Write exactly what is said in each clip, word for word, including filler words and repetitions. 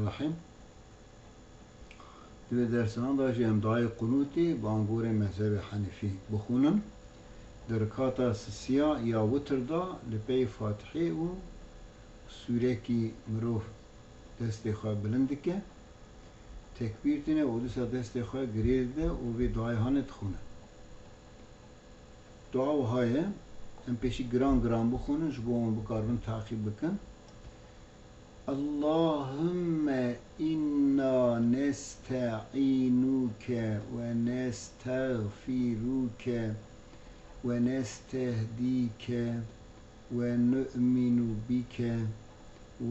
Rahîm. Di vê dersan de jî em dayê qunûtê bi angorê mezhebê Henefî bixwînin. Di rikata sisiya ya witir de li pey Fatihê û sûrekî mirov destê xwe bilind dike, tekbîr tîne û dîsa destê xwe girê dide û vê duayê hanê dixwîne. Dua wiha ye, em pêşî giran giran bixwînin, ji bo hûn bikaribin taqîb bikin. اللهم إنا نستعينك ونستغفرك ونستهديك ونؤمن بك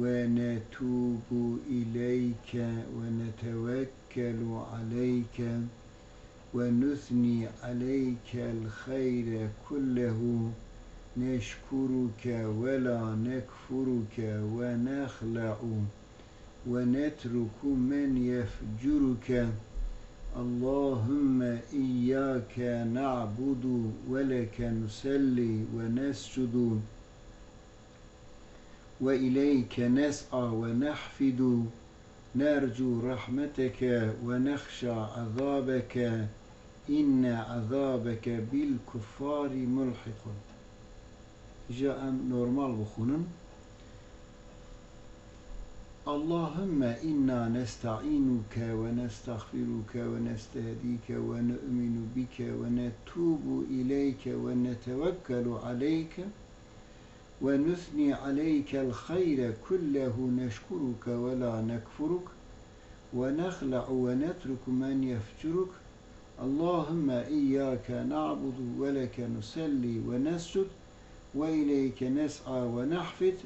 ونتوب إليك ونتوكل عليك ونثني عليك الخير كله، نشكرك ولا نكفرك، ونخلع ونترك من يفجرك. اللهم إياك نعبد ولك نصلي ونسجد، وإليك نسعى ونحفد، نرجو رحمتك ونخشى عذابك، إن عذابك بالكفار ملحق. Îja em normal bixwînin. اللهم إنا نستعينك ونستغفرك ونستهديك ونؤمن بك ونتوب إليك ونتوكل عليك ونثني عليك الخير كله، نشكرك ولا نكفرك، ونخلع ونترك من يفجرك. اللهم إياك نعبد ولك نصلي ونسجد، وإليك نسعى ونحفد،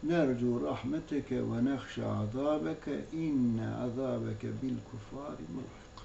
نرجو رحمتك ونخشى عذابك، إن عذابك بالكفار ملحق.